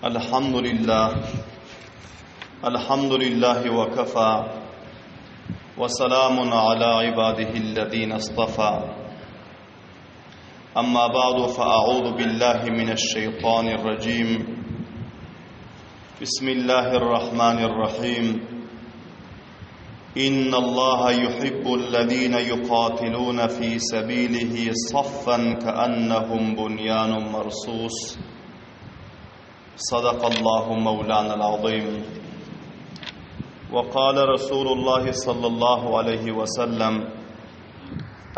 الحمد لله الحمد لله وكفى وسلام على عباده الذين اصطفى أما بعد فأعوذ بالله من الشيطان الرجيم بسم الله الرحمن الرحيم إن الله يحب الذين يقاتلون في سبيله صفا كأنهم بنيان مرصوص صدق الله مولانا العظيم وقال رسول الله صلى الله عليه وسلم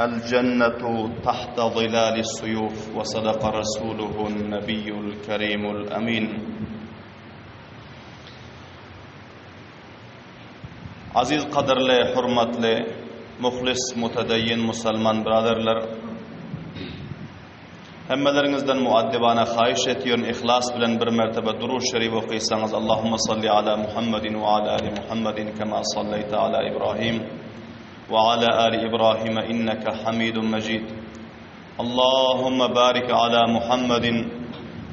الجنة تحت ظلال السيوف وصدق رسوله النبي الكريم الأمين Aziz gadyrly, hormatly, muhlis, mutedeyyin musalman braderler! Hemmeleriňizden muaddibana haýyş etýän ihlas bilen bir mertebe Durud Şerif okysaňyz Allahumma salli ala Muhammedin we ala ali Muhammedin kema salleýte ala Ibrahim we ala ali Ibrahim inneke Hamidun Mejid. Allahumma barik ala Muhammedin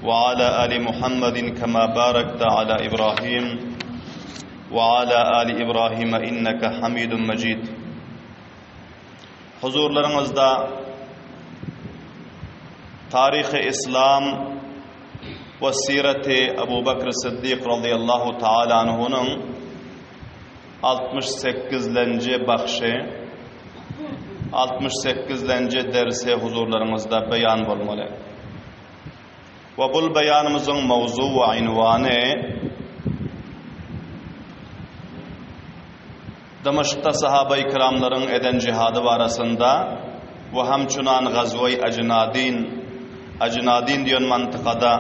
we ala ali Muhammedin kema barakte ala Ibrahim we ala ali Ibrahim inneke Hamidun Mejid. Huzurlaryňyzda Taryhy Islam we Sireti Abu Bekr Siddik radıyallahu taala anhunyň 68-lenji bagşy 68-lenji dersi huzurlaryňyzda beýan bolmaly. We bul beýanymyzyň mowzu we ynwany Dymaşkda sahabaýy kiramlaryň eden jihady barasynda we hamçunan gazweý Ajnadin, Ajnadin diýen mantykada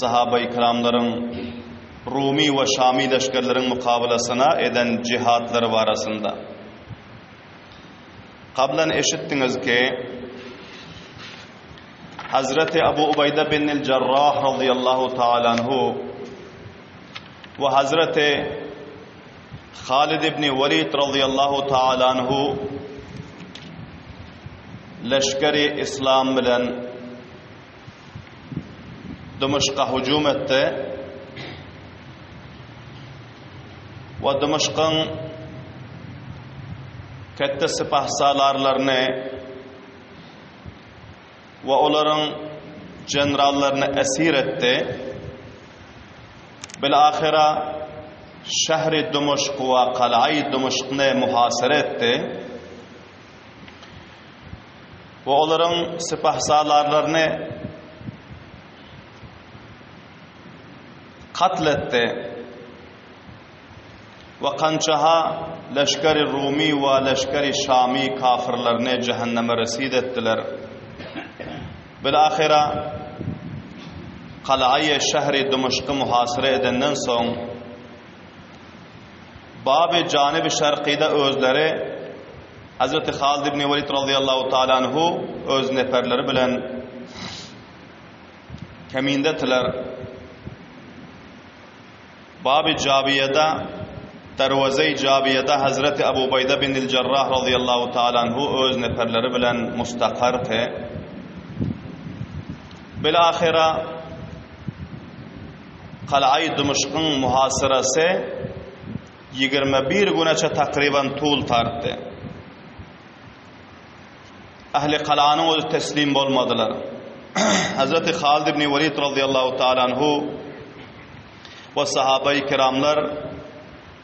sahabaýy kiramlaryň Rumy we Şamy leşgerleriň mukabylasyna eden jihatlary barasynda. Kablan eşitdiňiz ki, Hazreti Abu Ubaýda bin Jarrah radıyallahu taala anhu we Hazreti Halid ibn Walid radıyallahu taala anhu leşgeri İslam bilen Dymaşka hüjüm etdi we Dymaşkyň ketde sypahsalarlaryny we olaryň jenerallaryny esir etdi. Bilahyra şähri Dymaşk we kalaýy Dymaşkny muhasara etdi. We olaryň sypahsalarlaryny katl etdi. We kançaha leşgeri Rumy we leşgeri Şamy kafyrlaryny jähenneme resid etdiler. Bilahyra kalaýy şähri Dymyşky muhasyra edenden soň Baby janyby şarkyda özleri Hazreti Halid ibn Welid razyýallahu taala anhu öz neperleri bilen kemindetiler. Baby Jabiýada Derwezeý Jabiýada Hazreti Abu Ubaýda bin Jarrah razyýallahu taala anhu öz neperleri bilen mustakarty. Bilahyra Kalaýy Dymyşkyň muhasyrasy 21 güneçe takryban tul tartdy. Ähli kalanyň özi teslim bolmadylar. Hazreti Halid ibn Walid radıyallahu taala anhu we sahabeyi kiramlar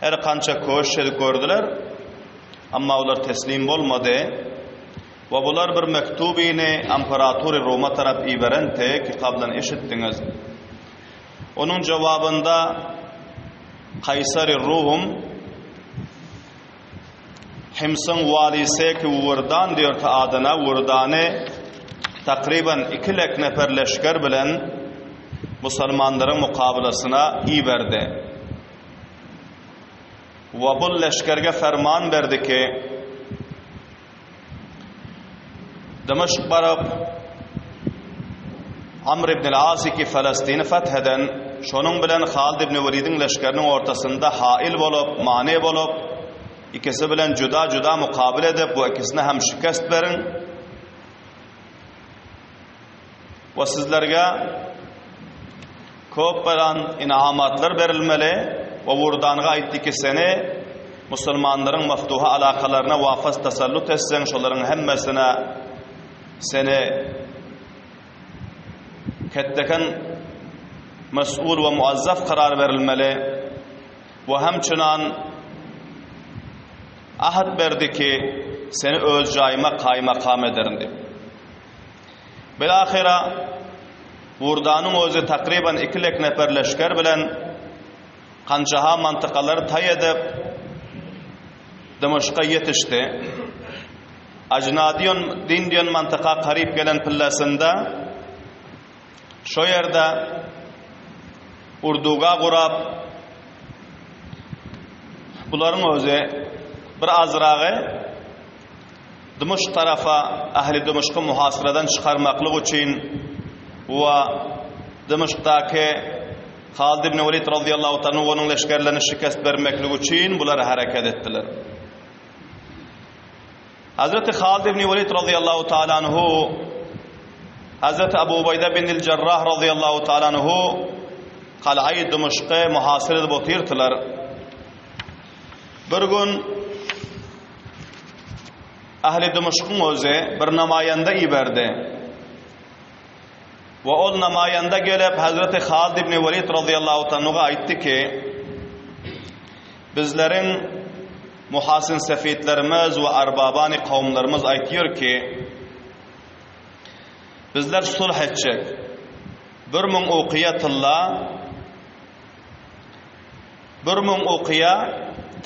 her kança köşş edip gördüler. Amma olar teslim bolmady. We bular bir mektubyny imperatory Roma tarap iberen te ki kablan eşitdiňiz. Onuň jogabynda Kaýsary Rum Himsiň walisi ki Wurdan diýerti adyna Wurdany takryban 2 lek nefer leşger bilen musulmanlaryň mukabylasyna iberdi. We bu leşgerge ferman berdi ki Dymaşk baryp, Amr ibn al-Asy ki Falastini feth eden, şonuň bilen Halid ibn Welidiň leşgeriniň ortasynda hail bolup, mani bolup, ikisi bilen juda-juda mukabyl edip, bu ikisine hem şikest beriň we sizlerge. Köp beran inamatlar berilmeli we Wurdanga aýtdy ki seni musulmanlaryň maftuha alakalaryna wafas tasallut etseň şolaryň hemmesine seni ketdeken mes'ul we muazzaf karar berilmeli we hemçinan ahd berdi ki seni öz jaýyma kaýmakam ederin diýip. Bilahyra, Wurdanyň özi takryban iki lek neper leşger bilen Kanjaha mantykalary taý edip, Dymaşka ýetişdi. Ajnadiýon din diýen mantyka garyp gelen pillesinde şo ýerde urduga gurap, bularyň özi bir azragy Dymyşk tarapa ähli Dymyşky muhasyradan çykarmaklyk üçin we Dymyşkdaky Halid ibn Welid razyýallahu taala anhu onuň leşgerlerine şikest bermeklik üçin bular hereket etdiler. Hazreti Halid ibn Welid razyýallahu taala anhu Hazreti Abu Ubayda bin el-Jarrah razyýallahu taala anhu Kalaýy Dymyşky muhasyra edip otyrdylar. Bir gün Ähli Dymyşkyň özi bir namaýanda iberdi. We ol namaýanda gelip Hazreti Halid ibn Welid razyýallahu tanuga aýtdy ki, Bizleriň muhasin sefitlerimiz we arbabany kowumlarymyz aýtýar ki, bizler sulh etjek. 1000 ukyýa tylla 1000 ukyýa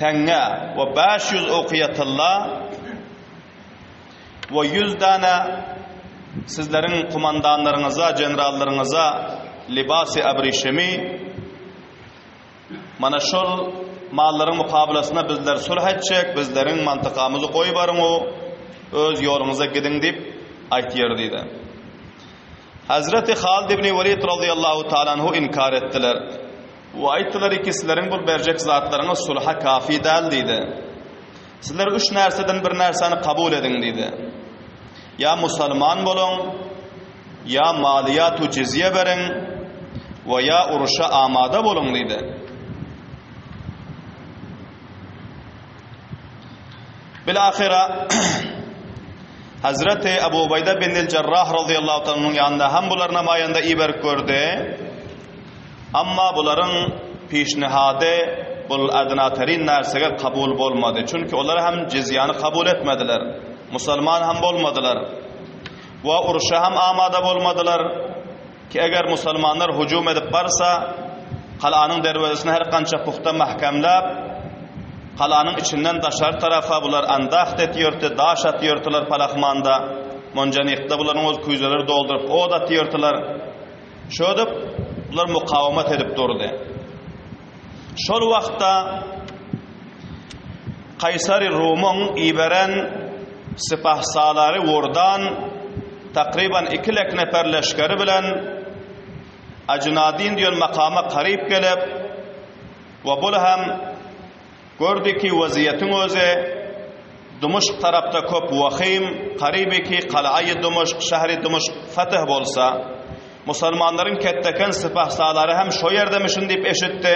teňňe we 500 ukyýa tylla we 100 dana sizleriň kumandanlaryňyza, jenerallaryňyza libasy abrişimi mana şol mallaryň mukabylasynda bizler sulh etjek, bizleriň mantykamyzy goýbaryň u öz ýoluňyza gidiň diýip aýtýar diýdi. Hazreti Halid ibn Welid razyýallahu taala anhu inkar etdiler. We aýtdylar ki, sizleriň bul berjek zatlaryňyz sulha kafi däl diýdi. Sizler üç närseden bir närsani kabul ediň diýdi. Ýa musalman boluň, ýa maliýat u jizýe beriň we ýa uruşa amada boluň diýdi. Bilahyra Hazreti Abu Ubayda bin el-Jarrah razyýallahu taala ýanynda hem bular namaýanda iberip gördi. Amma bularyň pişnihady bul adnaterin närsege kabul bolmady. Çünki olar hem jizýany kabul etmediler. Musalman hem bolmadylar. We urşa hem amada bolmadylar. Ki eger musalmanlar hüjüm edip barsa, galanyň derwezesini her kança puhta mähkämläp, galanyň içinden daşary tarapa bular andaht etýärdi, daş atýardylar palahmanda, monjanikde bularyň öz küýzeleri dolduryp ot atýardylar. Şödüp bular mukawamat edip durdy. Şol wagtda Kaýsary Rumyň iberen sypahsalary Wurdan takryban iki lek neper leşgeri bilen Ajnadin diýen makama garyp gelip we bul hem gördi ki waziýetiň özi Dymyşk tarapda köp wahym, garyby ki kalaýy Dymyşk, şähri Dymyşk fetih bolsa, Musalmanlaryň ketdeken sypahsalary hem şo ýerdemişin diýip eşitdi.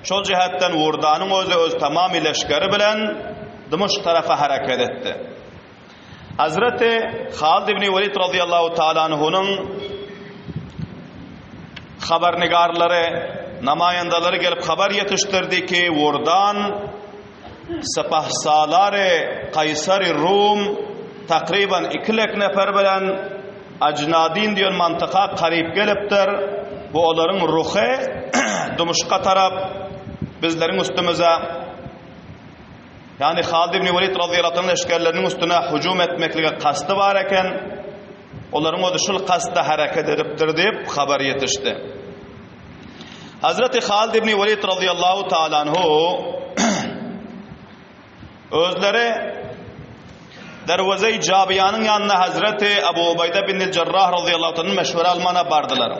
Şol jähetden Wurdanyň özi öz tamamy leşgeri bilen Dymyşk tarapa hereket etdi. Hazreti Halid ibn Welid razyýallahu taala anhunyň habarnigarlary, namaýandalary gelip habar ýetişdirdi ki, Wurdan Sypahsalary Kaýsary Rum takryban iki lek nefer bilen Ajnadin diýen mantyka garyp gelipdir. Bu olaryň ruhy Dymyşka tarap bizleriň üstümize, ýagny Halid ibn Welid razyýallahu anh leşgerleriniň üstüne hüjüm etmeklige kasty bar eken. Olaryň özi şul kastda hereket edipdir diýip habar ýetişdi. Hazreti Halid ibn Welid razyýallahu taala anhu özleri Derwezeý Jabiýanyň ýanyna Hazreti Abu Ubayda bin Jarrah razyýallahu taala meşwere almana bardylar.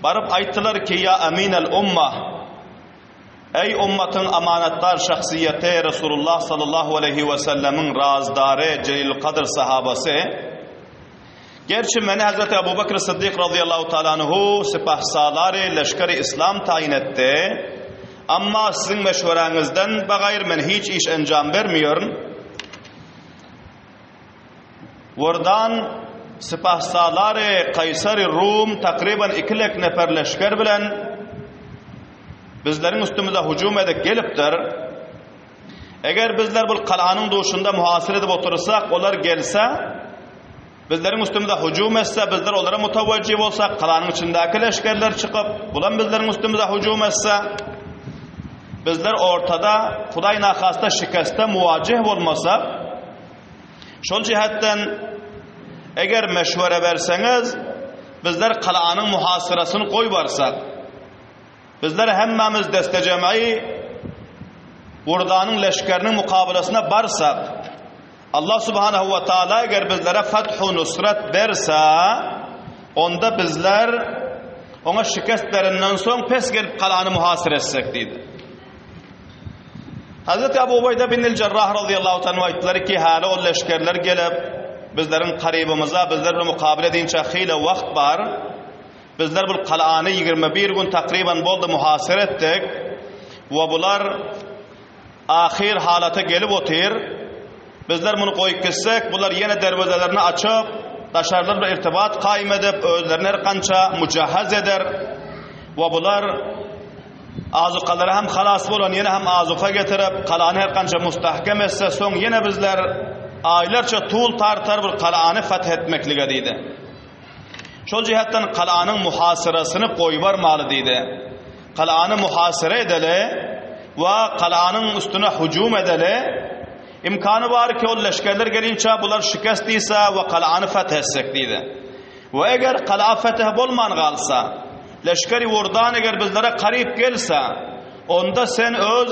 Baryp aýtdylar ki, ýa Aminel umma, eý ummatyň amanatdar şahsyýeti Resulullah sallallahu aleýhi we sellemiň razdary Jelilkadr sahabasy. Gerçi meni Hazreti Ebu Bekr Siddik radıyallahu taala anhu sipahsalary leşgeri islam taýyn etdi. Amma siziň meşweräňizden bagaýr men hiç iş enjam bermeýärin. Werdan sipahsalary Kaýsary Rum takryban iki lek nefer leşger bilen bizleriň üstümize hüjüm edip gelipdir. Eger bizler bul galanyň duşunda muhasyr edip otursak, olar gelse, bizleriň üstümize hüjüm etse, bizler olara mutawajjih bolsak, galanyň içindäki leşgerler çykyp, bulam bizleriň üstümize hüjüm etse, bizler ortada Hudaý nahasta şikeste muwajih bolmasak, şol jihetden eger meşwere berseňiz, bizler galanyň muhasyrasyny goýbarsak, Bizler hemmämiz deste-jem'i Wurdanyň leşgeriniň mukabalasyna barsak, Allah subhanahu we taala eger bizlere fethu nusret berse, onda bizler oňa şikest berenden soň pes gelip galany muhasyr etsek diýdi. Hazreti Abu Ubeýde bin el-Jarrah radıyallahu anhu aýtdylar ki, häli ol leşgerler gelip bizleriň karybymyza, bizler bilen mukabele edinçä hile wagt bar. Bizler bul galany 21 gün takryban boldy muhasyr etdik we bular ahyr halata gelip otyr. Bizler muny goýup gitsek, bular ýene derwezelerini açyp, daşarlar bilen irtibat kaýym edip, özlerini her kança mujahhaz eder we bular azukalary hem halas bolan ýene hem azuka getirip, galany her kança mustahkem etse, soň ýene bizler aýlarça tul tartar bul galany feth etmeklige diýdi. Şol jihetden galanyň muhasyrasyny goýbarmaly diýdi. Galany muhasyra edeli we galanyň üstüne hüjüm edeli. Imkany bar ki ol leşgerler gelinçä bular şikest diýse we galany feth etsek diýdi. We eger gala fetih bolman galsa, leşgeri Wurdan eger bizlere garyp gelse, onda sen öz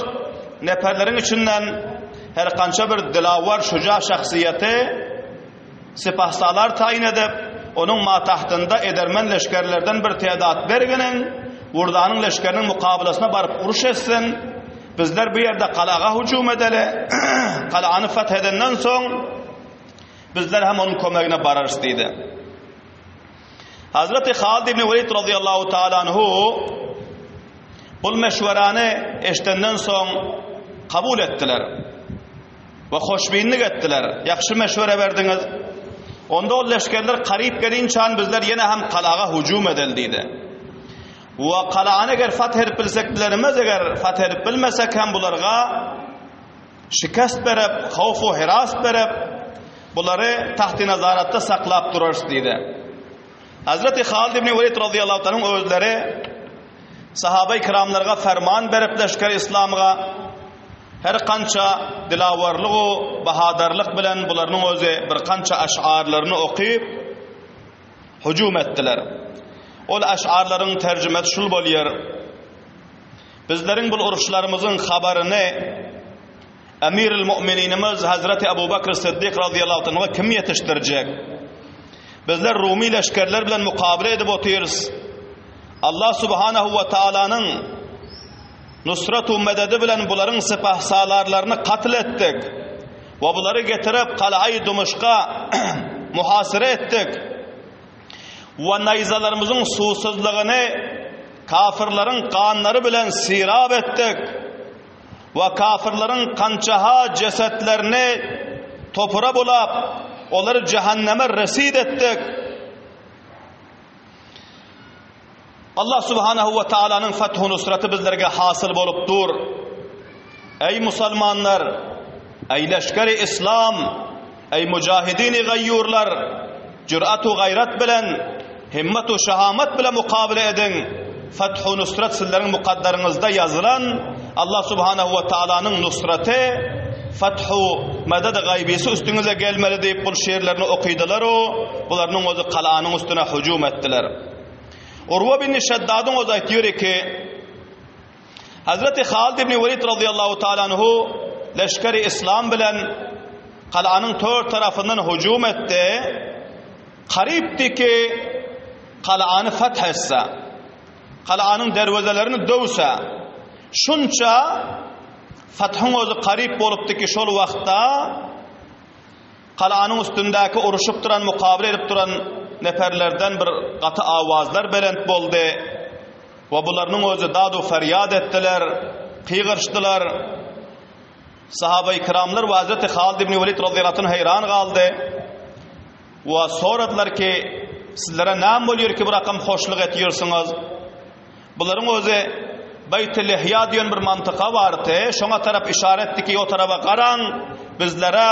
neperleriň içinden her kança bir dilawar şuja şahsyýeti Sypahsalar taýyn edip, onuň matahtynda edermen leşgerlerden bir tedat berginiň, Wurdanyň leşgeriniň mukabylasyna baryp uruş etsin. Bizler bu ýerde galaga hüjüm edeli, galany feth edenden soň, bizler hem onuň kömegine bararys diýdi. Hazreti Halid ibn Welid radıyallahu taala anhu bul meşwerany eşdenden soň kabul etdiler. We hoşbinlik etdiler. Ýagşy meşwere berdiňiz. Onda ol leşgerler garyp gelinçän bizler ýene hem galaga hüjüm edeli diýdi. We galany eger fath edip bilsek bilerimiz, eger fath edip bilmesek hem bularga şikest berip, howf-u hiras berip, bulary tahty nazaratda saklap durarys diýdi. Hazreti Halid ibn Welid radıyallahu anhuň özleri sahabe-i kiramlarga ferman berip leşger islamga Her kança dilawarlyg-u bahadarlyk bilen bularynyň özi bir kança aş'arlaryny okyp, hüjüm etdiler. Ol aş'arlaryň terjimesi şul bolýar, Bizleriň bul uruşlarymyzyň habaryny Emiril Mu'mininimiz Hazreti Ebu Bekr Siddik razyýallahu anhu'a kim ýetişdirjek? Bizler Rumi leşgerler bilen mukabele edip otyrys. Allah subhanahu we taalanyň Nusrat-u mededi bilen bularyň sypahsalarlaryny katl etdik we bulary getirip Kalaýy Dumyşka muhasyra etdik we naýzalarymyzyň suwsuzlygyny kafyrlaryň ganlary bilen sirap etdik we kafyrlaryň kançaha jesetlerini topura bulap, olary jähenneme resid etdik. Allah subhanahu we taalanyň fethu nusraty bizlerge hasyl bolup dur. Eý musalmanlar, eý leşgeri islam, eý mujahidini gaýýurlar, jürat u gaýrat bilen, himmet u şahamat bilen mukabele ediň. Fethu nusrat sizleriň mukaddaryňyzda ýazylan Allah subhanahu we taalanyň nusraty, fethu mededi gaýbysy üstüňize gelmeli diýip bul şiirlerini okydylar u bularynyň özi galanyň üstüne hüjüm etdiler. Urwa bin Şeddadyň özi aýtýar ki, Hazreti Halid ibn Welid radıyallahu taala anhu leşgeri islam bilen galanyň tört tarapyndan hüjüm etdi. Garypdy ki, galany feth etse, galanyň derwezelerini döwse, şunça fethiň özi garyp bolupdy ki, şol wagtda galanyň üstündäki uruşyp duran, mukabele edip duran. neperlerden bir gaty awazlar belent boldy we bularynyň özi dad-u ferýat etdiler, gygyryşdylar. Sahabaýy kiramlar we Hazreti Halid ibn Welid razyýallahu anh haýran galdy we soradylar ki, Sizlere näme bolýar ki bir rakam hoşluk etýärsiňiz? Bularyň özi Beýt-i-Lihýa diýen bir mantyka bardy, şoňa tarap işaret etdi ki, o taraba garaň, bizlere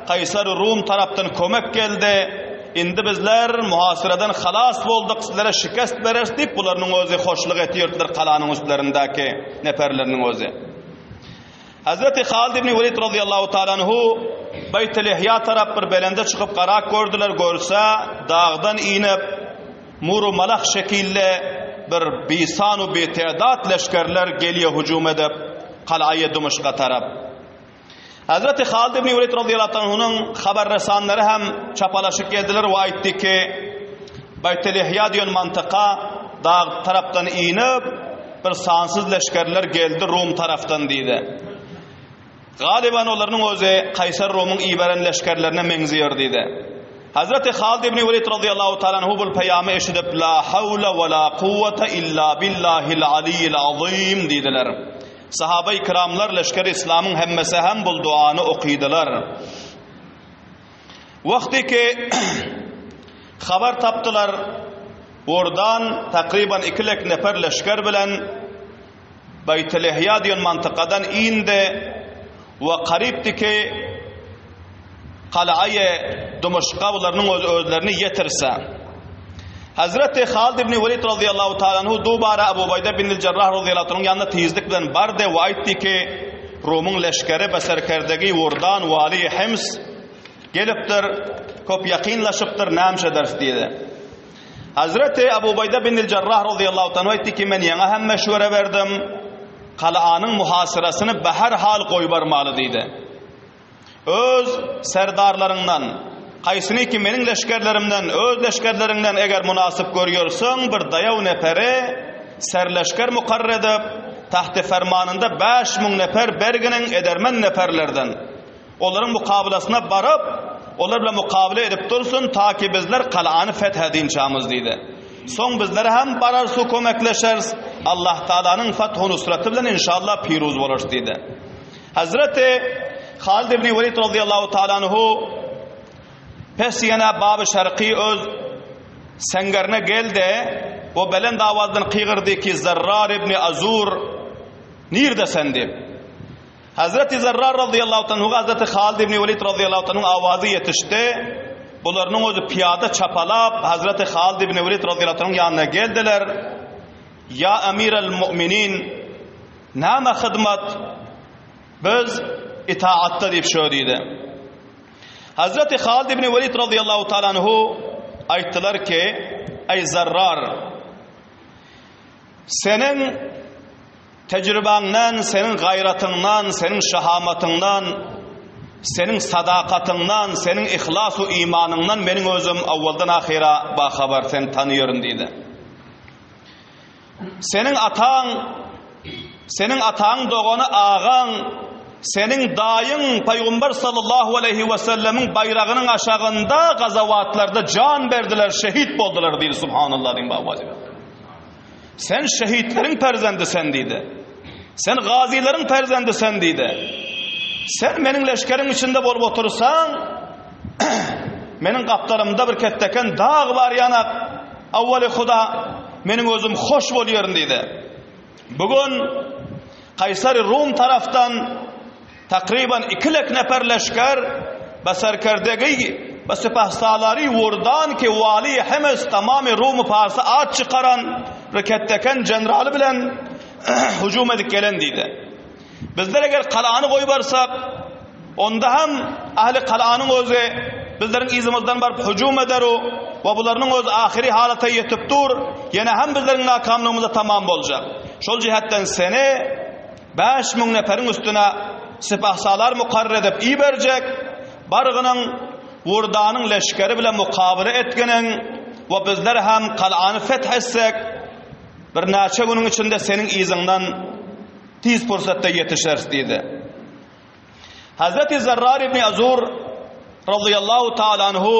Kaýsary Rum tarapdan kömek geldi, indi bizler muhasyreden halas bolduk, sizlere şikest bereris diýip, bularynyň özi hoşluk etýärdiler galanyň üstlerindäki neperleriniň özi. Hazreti Halid ibn Welid radiyallahu taala anhu Beýt-i-Lihýa tarap bir belende çykyp garak gördüler, görse dagdan inip muru malak şekilde bir bisan u bitedat leşgerler gelýär hüjüm edip Kalaýy Dymyşka tarap. Hazreti Halid ibn Welid radiyallahu anhunyň habar resanlary hem çapalaşyp geldiler we aýtdy ki Beýt-i-Lihýa diýen mantyka dag tarapdan inip bir sansyz leşgerler geldi Rum tarapdan diýdi. Galiban olarynyň özi Kaýsar Rumyň iberen leşgerlerine meňzeýär diýdi. Hazreti Halid ibn Welid radiyallahu taala anhu bul peýamy eşidip la hawla we la kuwwata illa billahil aliyyil azim diýdiler. Sahabe-i kiramlar leşger-i İslamyň hemmesi hem bul duany okydylar. Wagty ki habar tapdylar, Ordan takryban iki lek nefer leşger bilen Beýtelehýa diýen mantykadan indi we garypdy ki Kalaýy Dymyşka bularynyň öz özlerini ýetirse. Hazreti Halid ibn Welid razyýallahu taala anhu dubara Abu Ubaýda ibn Jarrah razyýallahu anhuň ýanyna tizlik bilen bardy we aýtdy ki, Rumyň leşgeri be serkerdegi Wurdan wali Hims gelipdir, köp ýakynlaşypdyr, näme ederis diýdi. Hazreti Abu Ubaýda ibn Jarrah razyýallahu taala aýtdy ki, men ýaňa hem meşwere berdim, galanyň muhasyrasyny be her hal goýbarmaly diýdi. Öz serdarlaryňdan, haýsyny ki meniň leşgerlerimden, öz leşgerleriňden eger mynasyp görýärseň, bir daýaw neperi serleşger mukarrar edip, tahty fermanynda 5000 neper berginiň edermen neperlerden, olaryň mukabylasyna baryp, olar bilen mukabala edip dursun, ta ki bizler galany feth edinçämiz diýdi. Soň bizler hem bararys we kömekleşeris, Allah Taalanyň fathu nusraty bilen inşallah piruz bolarys diýdi. Hazreti Halid ibn Welid radıyallahu taala anhu pes ýene Bab-y Şarky öz sengerine geldi we belent awazdan kygyrdy ki Zarrar ibn Azur nirde sen diýip. Hazreti Zarrar radıyallahu anhu Hazreti Halid ibn Welid radıyallahu anhu awazy ýetişdi. Bularynyň özi piýada çapalap Hazreti Halid ibn Welid radıyallahu anhu ýanyna geldiler. Ýa Emiral Mu'minin Näme hyzmat? Biz itaatda diýip şo diýdi. Hazreti Halid ibn Welid radıyallahu taala anhu aýtdylar ki, Eý Zarrar, seniň tejribaňdan, seniň gaýratyňdan, seniň şahamatyňdan, seniň sadakatyňdan, seniň ihlas we imanyňdan meniň özüm awwaldan ahyra bahabar seni tanýaryn diýdi. Seniň ataň, seniň ataň dogany agaň, seniň daýyň Pygamber sallallahu aleýhi we sellemiň baýragynyň aşagynda gazawatlarda jan berdiler, şehit boldular diýdi. Subhanallah diýin baba. Sen şehitleriň perzendi sen diýdi. Sen gazilerin perzendi sen diýdi. Sen meniň leşgeriň içinde bolup otursaň, meniň gapdalymda bir ketdeken dag bar ýanak. Awwaly Huda, meniň özüm hoş bolýaryn diýdi. Bu gün Kaýsary Rum tarafdan takryban iki lek nefer leşger be serkerdegi be sipahsalary Wurdan ki wali Hims tamamy Rumy Parsy at çykaran bir ketdeken jeneraly bilen hüjüm edip gelen diýdi. Bizler eger galany goýbarsak, onda hem ähli galanyň özi bizleriň yzymyzdan baryp hüjüm eder we bularynyň özi ahyry halata ýetip dur, ýene hem bizleriň nakamlygymyza tamam boljak. Şol jihetden seni 5000 neferiň üstüne sipahsalar mukarrar edip iberjek, bargynyň Wurdanyň leşgeri bilen mukabele etginiň we bizler hem galany feth etsek, birnäçe günüň içinde seniň yzyňdan Tiz pursatda ýetişeris diýdi. Hazreti Zarrar ibn Azur radıyallahu taala anhu.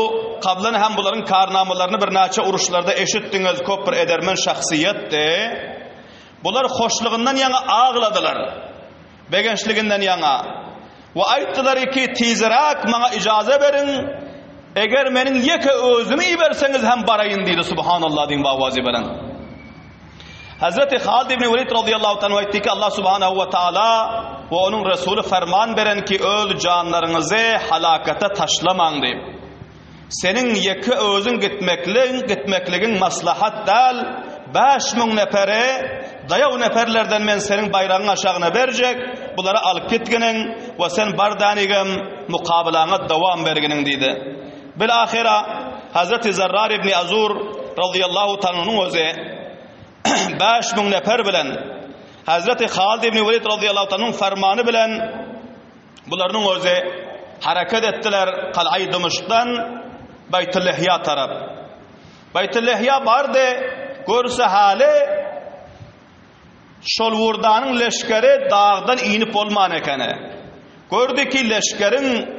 kablan hem bularyň karnamalaryny birnäçe uruşlarda eşitdiňiz, köp bir edermen şahsyýetdi. Bular hoşlugyndan ýaňa agladylar. Begençliginden ýaňa. We aýtdylar ki, Tizräk maňa ijaza beriň, eger meniň ýeke özümi iberseňiz hem baraýyn diýdi. Subhanallah diýiň bawazy bilen. Hazreti Halid ibn Welid radıyallahu ta'ala aýtdy ki, Allah subhanahu we taala we onuň Resuly ferman beren ki, öz janlaryňyzy halakata taşlamaň diýip. Seniň ýeke özüň gitmekligiň, gitmekligiň maslahat däl, 5000 neperi daýaw neperlerden men seniň baýragyň aşagyna berjek, bulary alyp gitginiň we sen bar dänigem mukabalaňa dowam berginiň diýdi. Bil-ahyra Hazreti Zarrar ibn Azur radıyallahu ta'alanyň özi 5000 nefer bilen Hazreti Halid ibn Welid radıyallahu ta'alanyň fermany bilen Bularyň özi hereket etdiler Kal'aý Dymyşkdan Beýtüllehýa tarap. Beýtüllehýa bardy, görse haly şol wurdanyň leşgeri dagdan inip bolman ekeni. Gördi ki leşgeriň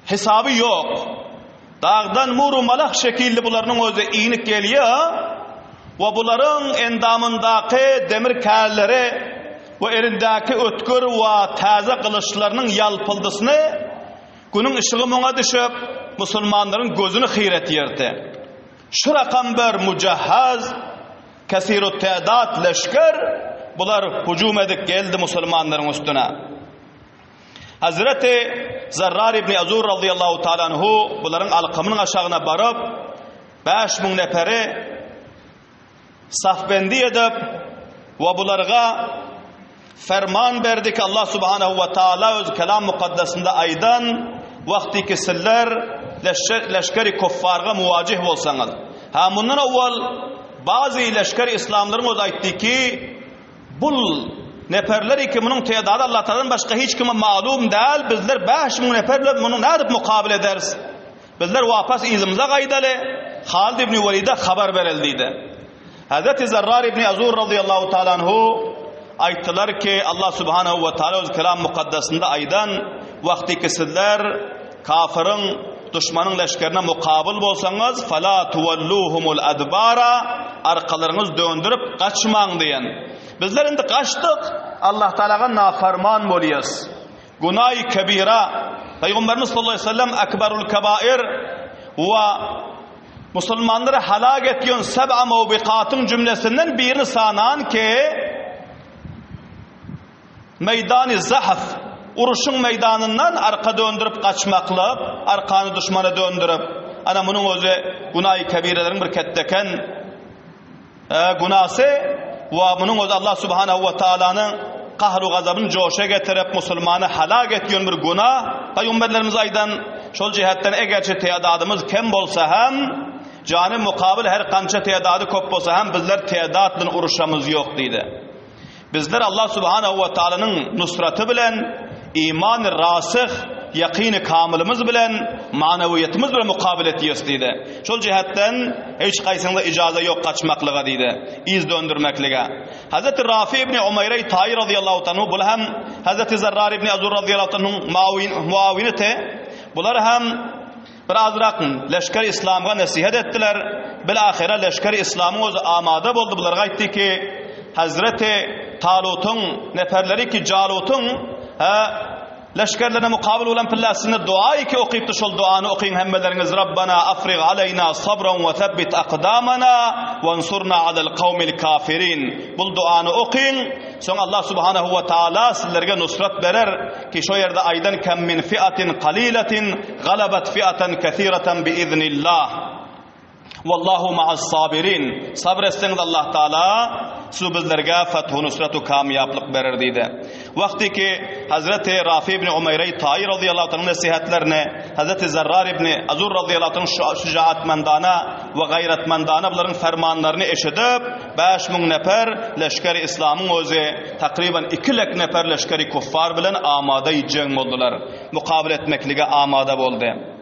Hesaby ýok. Dagdan mur-u-malak şekilli bularynyň özi inip gelýär we bularyň endamyndaky demir kärleri we elindäki ötgür we täze gylyçlarynyň ýalpyldysyny Günüň yşygy muňa düşüp, musulmanlaryň gözüni hyr etýärdi. Şu rakam bir mujahhaz, kesirut-tädat leşger bular hüjüm edip geldi musulmanlaryň üstüne. Hazreti Zarrar ibn Azur radıyallahu ta'ala anhu bularyň alkymynyň aşagyna baryp, 5000 neperi safbendi edip we bularga ferman berdi ki Allah subhanahu we taala öz kelam mukaddesinde aýdan wagty ki sizler leşgeri kuffarga muwajih bolsaňyz. Ha mundan owal bazy leşger islamlaryň öz aýtdy ki Bul neperler iki munuň tedady Allatagaladan başga hiç kime malum däl, bizler 5000 neper bilen muny nädip mukabyl ederis? Bizler wapas yzymyza gaýdaly, Halid ibn Welide habar bereli diýdi. Hazreti Zarrar ibn Azur radıyallahu taala anhu aýtdylar ki, Allah subhanahu we taala öz kelam mukaddesinde aýdan, wagty ki sizler kafiriň duşmanyň leşgerine mukabyl bolsaňyz, fala tuwalluhumul adbara, arkalaryňyz döndürip gaçmaň diýen. Bizler indi gaçdyk, Allah Taalaga nafarman bolýas. Günaý kebira. Pygamberimiz sallallahu aleyhi ve sellem akbarul kebair we musulmanlary halak etýän seb'a mubikatyň jümlesinden birini sanan ki Meýdany zahf, uruşyň meýdanyndan arka döndürip gaçmaklyk, arkany duşmana döndürip, ana munuň özi günaýy kebireleriň bir ketdeken günasy we munuň özi Allah subhanahu we taalanyň gahru gazabyny joşa getirip musulmany halak etýän bir güna. Pygamberlerimiz aýdan şol jihetden egerçi teadadymyz kem bolsa hem jany mukabyl her kança teadady köp bolsa hem bizler teadat bilen uruşamyz ýok diýdi. Bizler Allah subhanahu we taalanyň nusraty bilen, imany rasyh, ýakyny kamylymyz bilen, manawyýetimiz bilen mukabyl etýäs diýdi. Şol jihetden hiç gaýsyňyza ijaza ýok gaçmaklyga diýdi, yz döndürmeklige. Hazreti Rafi ibn Umaýra Taýy razyýallahu anhu bul hem Hazreti Zarrar ibn Azur razyýallahu anhuň muawiniti. Bular hem Bir azrak leşger islamga nesihet etdiler. Bil-ahyra leşger islamyň özi amada boldy. Bularga aýtdy ki, Hazreti Talutyň neperleri ki Jalutyň ha leşgerlerine mukabyl bolan pillasynda dua iki okypdy. Şol duany okyň hemmeleriňiz Rabbana afrig aleyna sabran we thabbit aqdamana wansurna alal kawmil kafirin. Bul duany okyň. Soň Allah subhanahu we taala sizlerge nusrat berer ki şo ýerde aýdan kem min fiatin qalilatin galabat fiatan kesiratan bi iznillah. Wallahu ma'as sabirin. Sabr etseňiz Allah taala su bizlerge fethu nusratu kamýaplyk berer diýdi. Wagty ki Hazreti Rafi ibn Umaýra Taýy radıyallahu anhu nesihatlerini Hazreti Zarrar ibn Azur radıyallahu anhu şujaatmandana we gaýratmandana bularyň fermanlaryny eşidip 5000 nefer leşgeri islamyň özi takryban 2 lek nefer leşgeri kuffar bilen amada jeň boldular. Mukabyl etmeklige amada boldy.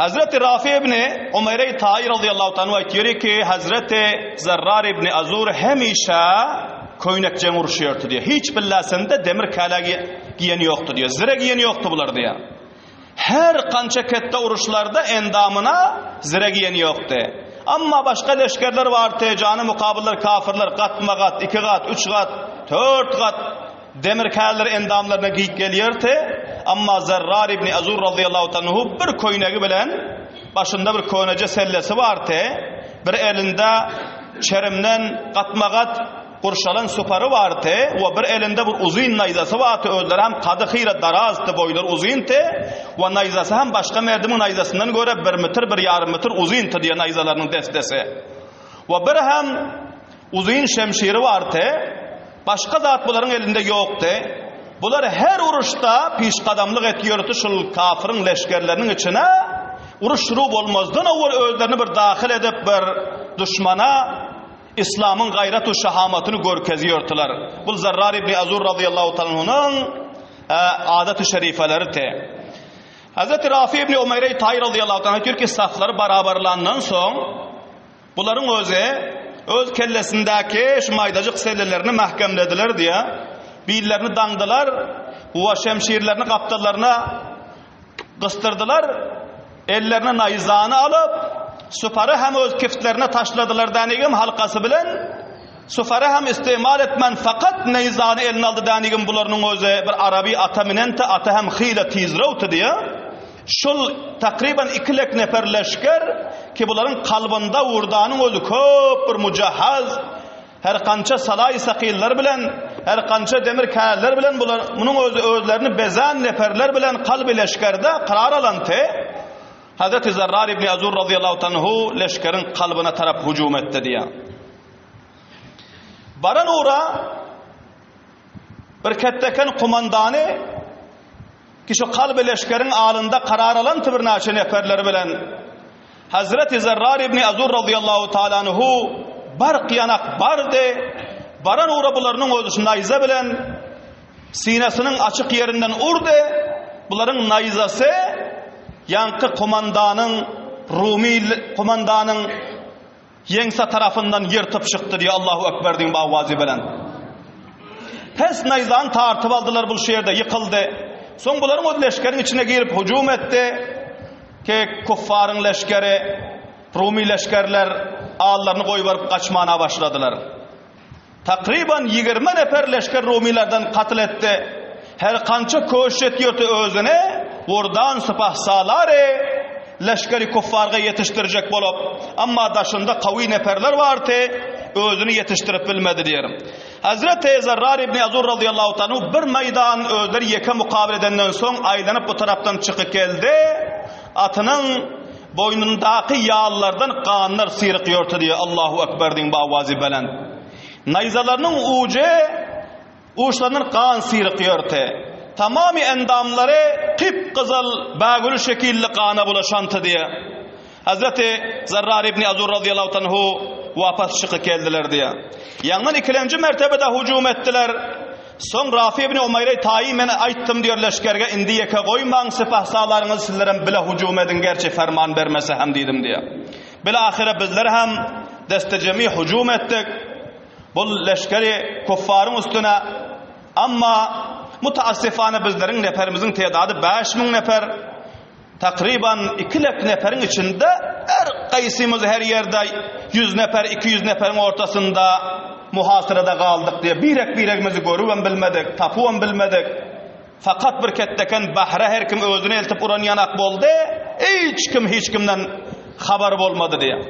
Hazreti Rafi ibn Umeýre Taýy radıyallahu anhu aýtýar ki, Hazreti Zarrar ibn Azur hemişe köýnek jeň uruşýardy diýär. Hiç billasinde demir kälä giýen ýokdy diýär. Zire giýen ýokdy bular diýär. Her kança ketde uruşlarda endamyna zire giýen ýokdy. Amma başga leşgerler bardy, jany mukabyllar kafyrlar gatma-gat, iki gat, üç gat, tört gat demir källeri endamlaryna giýip gelýärdi. Amma Zerrar ibn Azur razyýallahu anhu bir köýnegi bilen başynda bir köneje sellesi bardy. Bir elinde çerimden gatma-gat gurşalan supary bardy we bir elinde bir uzyn naýzasy bardy, özleri hem kady hyra darazdy, boýlary uzyndy we naýzasy hem başga merdimiň naýzasyndan görä bir metr, bir ýarym metr uzyndy diýen naýzalarynyň destesi. We bir hem uzyn şemşiri bardy. Başga zat bularyň elinde ýokdy. Bular her uruşda pişgadamlyk etýärdi şul kafyryň leşgerleriniň içine uruş şuru bolmazdan owal özlerini bir dahyl edip bir duşmana Yslamyň gaýrat-u şahamatyny görkezýärdiler. Bul Zarrar ibn Azur razyýallahu taala anhunyň adaty şerifeleridi. Hazreti Rafi ibn Umeýre Taý razyýallahu taala aýtýar ki, saflary barabarlandan soň bularyň özi öz kellesindäki şu maýdajyk sellelerini mähkemlediler diýä. Billerini daňdylar we şemşirlerini gapdallaryna Gysdyrdylar, ellerine naýzany alyp, supary hem öz kiftlerine taşladylar dänigim halkasy bilen, sufary hem istimal etmän fakat naýzany eline aldy dänigim bularynyň özi bir araby ata minenti, aty hem hyla tizrewti diýe. Şul takryban iki lek nefer leşger ki bularyň kalbynda wurdanyň özi köp bir mujahhaz, Her kança salaý-sakyllar bilen, her kança demir kärler bilen bular, munuň özi özlerini bezän neperler bilen kalby leşgerde karar alan te, Hazreti Zarrar ibn Azur razyýallahu tanhu leşgeriň kalbyna tarap hüjüm etdi diýýär. Baran ugra bir ketdeken kumandany Ki şu kalby leşgeriň alynda karar alan birnäçe neperleri bilen Hazreti Zerrar ibn Azur razyýallahu taala anhu bark ýanak bardy. Baran ugra bularynyň özi şu naýza bilen sinesiniň açyk ýerinden urdy. Bularyň naýzasy ýaňky komandanyň Rumi komandanyň Ýeňse tarapyndan ýyrtyp çykdy diýýär Allahu Ekber diýen bawazy bilen. Pes naýzany tartyp aldylar bul şu ýerde ýykyldy. Soň bularyň öz leşgeriň içine girip hüjüm etdi. Ki kuffaryň leşgeri, Rumi leşgerler allaryny goýbaryp gaçmana başladylar. Takryban 20 nefer leşger Rumilerden katl etdi. Her kança köşş etýärdi özüne, Wurdan sypahsalary leşgeri kuffarga ýetişdirjek bolup, amma daşynda kawy neferler bardy, özüni ýetişdirip bilmedi diýer. Hazreti Zarrar ibn Azur razyýallahu ta'ala bir meýdan özleri ýeke mukabil edenden soň aýlanyp bu tarapdan çykyp geldi. Atynyň Boýnundaky ýallardan ganlar syrykýordy diýýär, Allahu Ekber diýiň bawazy belent. Naýzalarynyň ujy uçlaryndan gan syrykýordy. Tamamy endamlary gyp-gyzyl bägül şekilli gana bulaşanty diýýär. Hazreti Zarrar ibn Azur razyýallahu anhu wapas çykyp geldiler diýýär. Ýaňdan ikilenji mertebede hujum etdiler. Soň Rafi ibn Umaýra Taýy men aýtdym diýer leşgerge indi ýeke goýmaň sypahsalaryňyzy sizlerem bile hujum ediň gerçi ferman bermese hem diýdim diýer. Bilahyra bizler hem destejemi hujum etdik. Bu leşgeri kuffaryň üstüne amma mutaassifane bizleriň neperimiziň tedady 5000 neper. Takryban iki lek neferiň içinde her gaýsymyz her ýerde ýüz nefer, 200 neferiň ortasynda muhasyrada galdyk diýip, birek-biregimizi görübem bilmedik, tapybam bilmedik. Fakat bir ketdeken bahra her kim özüni eltip uran ýanak boldy, hiç kim hiç kimden habar bolmady diýip.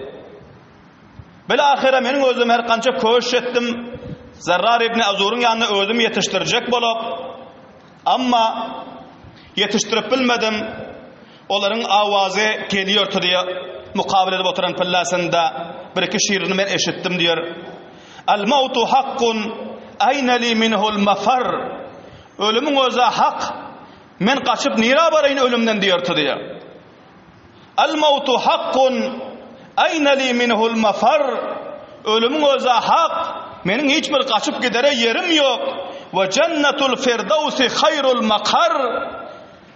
Bilahyra meniň özüm her kança köşş etdim, Zarrar ibn Azuryň ýanyna özüm ýetişdirjek bolup, Amma ýetişdirip bilmedim. Olaryň awazy gelýärdi diýýär. Mukabyl edip oturan pillasynda bir-iki şirini men eşitdim diýýär. Al-mautu hakkun, aýna li minhul mafar. Ölümiň özi hak. Men gaçyp nirä baraýyn ölümden diýerdi diýýär. Al-mautu hakkun, aýna li minhul mafar, Ölümiň özi hak, meniň hiç bir gaçyp gidere ýerim ýok. We jennetul firdausi haýrul makar,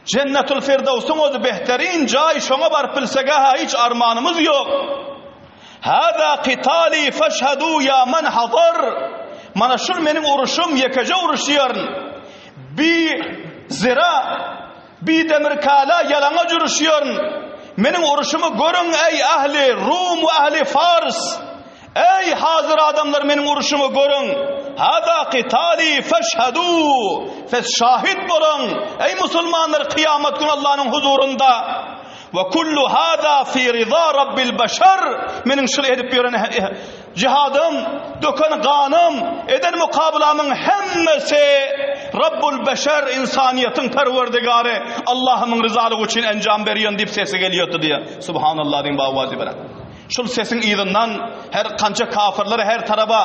Jennetul firdausyň özi behterin jaý, şoňa baryp bilseg-ä hiç armanymyz ýok. Hâzâ kitâlî feşhedû ýa men hazar, Mana şul meniň uruşym, ýekeje uruşýaryn. Bi zira. Bi demir kala ýalaňaç uruşýaryn. Meniň uruşymy görüň eý ähli Rum we ähli Fars! Eý hazyr adamlar meniň uruşymy görüň! Hada qitali feşhedû! Siz şahit boluň, eý musulmanlar kyýamat güni Allanyň huzurynda! We kullu hada fi riza rabbil beşer! Meniň şul edip ýören Jihadym, döken ganym, eden mukabylamyň hemmesi Rabbul Beşer, ynsanyýetiň Perwerdigary Allahymyň ryzalygy üçin enjam berýän diýip sesi gelýärdi diýýär. Subhanallah diýiň bawazy bilen. Şul sesiň yzyndan her kança kafirleri her taraba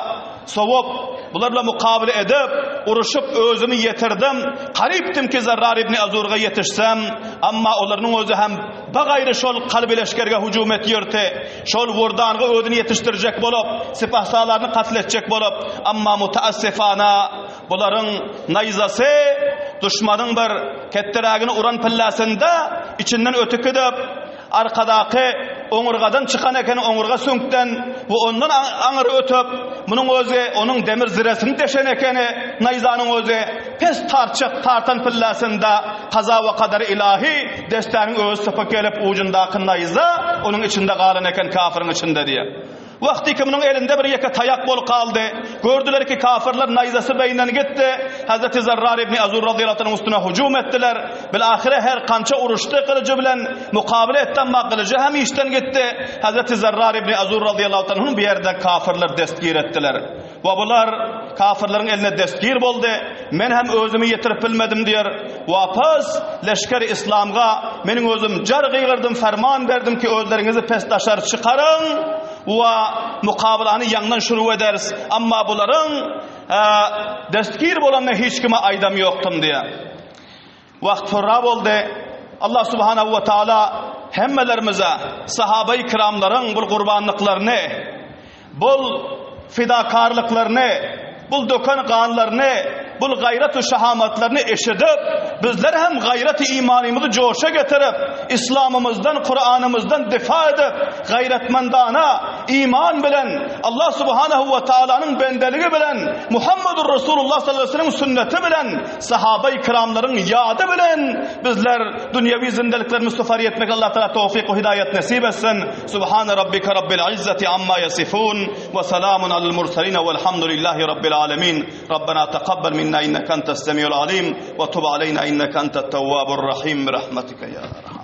sowup, bular bilen mukabyla edip, uruşyp özümi ýetirdim. Garypdym ki Zarrar ibn Azurga ýetişsem, amma olarynyň özi hem bagaýry şol kalby leşgerge hüjüm etýärdi. Şol wurdangy özüni ýetişdirjek bolup, sipahsalaryny katl etjek bolup, amma mutaassifana bularyň naýzasy duşmanyň bir ketderägini uran pilläsinde içinden ötüp gidip, arkadaky oňurgadan çykan eken, oňurga süňkden we ondan aňyry ötüp, munuň özi onuň demir ziresini deşen ekeni, naýzanyň özi pes tartjak tartan pilläsinde kaza we kadar ilahi Dessäniň özi sypyp gelip, ujundaky naýza onuň içinde galan eken, kafyryň içinde diýýär. Wagtyky munuň elinde bir ýeke taýak bolup galdy. Gördüler ki, kafyrlar naýzasy beýinden gitdi. Hezreti Zarrar ibni Azur razyýallahu anhuň üstüne hüjüm etdiler. Bilahyra her kança uruşdy gylyjy bilen, mukabele etdi, emma gylyjy hem işden gitdi. Hezreti Zarrar ibni Azur razyýallahu anhuny bu ýerde kafyrlar destgir etdiler. We bular kafyrlaryň eline destgir boldy. Men hem özümi ýetirip bilmedim diýer. Wapas leşger islamga meniň özüm jar gygyrdym, ferman berdim ki özleriňizi pes daşary çykaryň we mukabylany ýaňdan şuru ederis. Amma bularyň destgir bolanyny hiç kime aýdam ýokdum diýer. Wagt hurra boldy. Allah subhanahu we taala hemmelerimize sahabai kiramlaryň bul gurbanlyklaryny, bul fidakarlyklaryny, bul döken ganlaryny, bul gaýrat-u şahamatlaryny eşidip, bizler hem gaýrat-y imanymyzy joşa getirip, Islamymyzdan, Kuranymyzdan difa edip, gaýratmandana iman bilen, Allah subhanahu we taalanyň bendeligi bilen, Muhammedur Rasulullah sallallahu aleyhi ve sellemiň sünneti bilen Sahabai kiramlaryň ýady bilen bizler dünýewi zindeliklerimizi sufar etmek Allah Taala towfyk we hidaýat nesip etsin. Subhane rabbike rabbil izzati amma yasifun we selamun alel murselin velhamdülillahi rabbil alemin. Rabbena tekabbel minna inneke entes semiul alim we tub aleyna inneke entet tewwabur rahim bi rahmetike ya erhamer.